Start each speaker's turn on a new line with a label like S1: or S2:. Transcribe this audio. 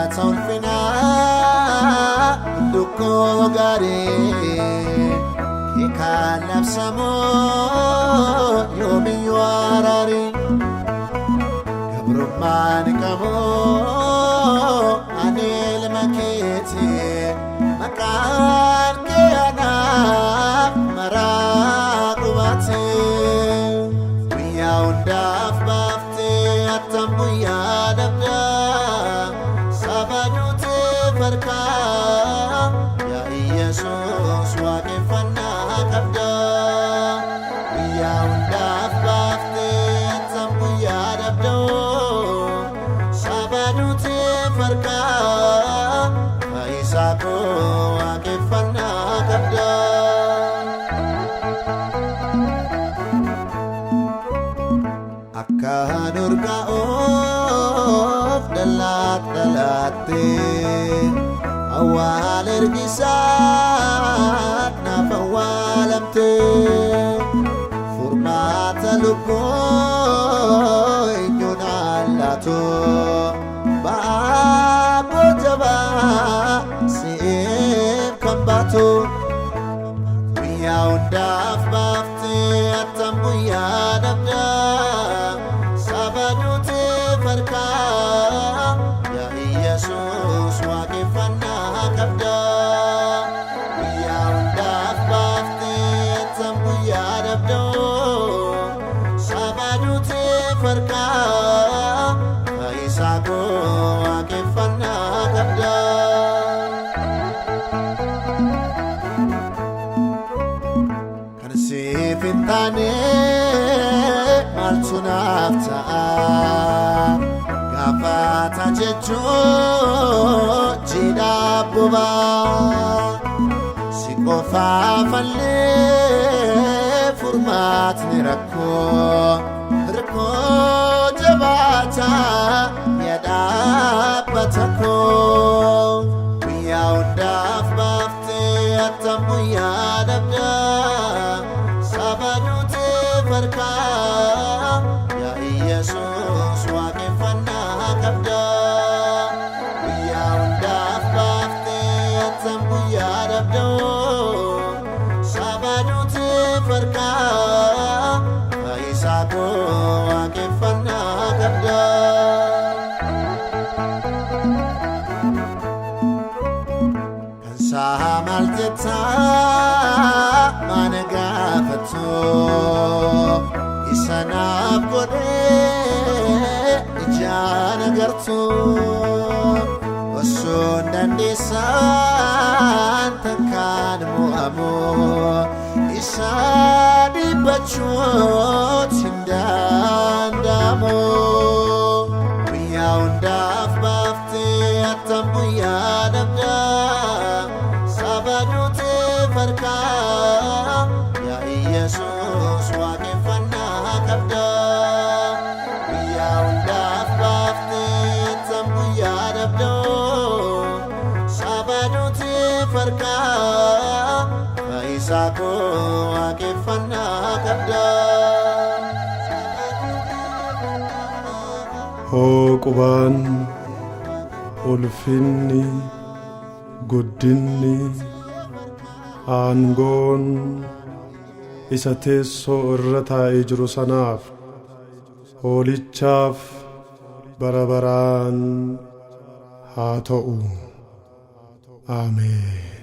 S1: Uffata ulfinaa bullukkoo gaarii kee kan labsamu yoomiyyuu araari. Gabrummaan qabu ani ilma keeti, maqaan kee anaaf maraa dhumaati. Guyyaa hundaaf baaftee attam guyyaa dhabdaa, saba duutee farkaa, yaa Iyyasuus waaqeffannaa qabdaa. Guyyaa hundaaf baaftee attam guyyaa dhabdaa, saba duutee farkaa, fayyisaa koo waaqeffannaa qabdaa. Akka urgaa'uuf dallaat dhalaattee, awwaal ergisaa naaf awwaalamtee, furmaata lubbuu eenyuun allaatu, ba'aa jabaa si'eef kan baatu. Guyyaa hundaaf baaftee attam guyyaa dhabdaa, saba duutee farkaa, yaa Iyyasuus waaqeffannaa qabdaa. Guyyaa hundaaf baaftee attam guyyaa dhabdaa, saba duutee farkaa, fayyisaa koo waaqeffannaa qabdaa. Kan siif hin taane maaltu naaf ta'a? Gaafata jechuun jiidhaa bobaa. Si qofaafallee furmaatni rakkoo, rakkoo jabaataa mi'a dhaabbata koo. Guyyaa hundaaf baaftee attam guyyaa dhabdaa, saba duutee farkaa, yaa Iyyasuus waaqeffannaa qabdaa. Guyyaa hundaaf baaftee attam guyyaa dhabdaa, saba duutee farkaa, fayyisaa koo waaqeffannaa qabdaa. Kan saa maal jettaa mana gaafattu, isa naaf godhee ijaan agartu, osoo hin dandeessaan takkaan mo'amu, isa dhibbachuut hin danda'amu. Guyyaa hundaaf baaftee attam guyyaa dhabdaa, saba duutee farkaa, yaa Iyyasuus waaqeffannaa qabdaa. Guyyaa hundaaf baaftee attam guyyaa dhabdaa, saba duutee farkaa, fayyisaa koo waaqeffannaa qabdaa.
S2: Hooqubaan, ulfinni, guddinni, aangoon isa teessoo irra taa'ee jiru sanaaf, Hoolichaaf bara baraan haa ta'u. Ameen.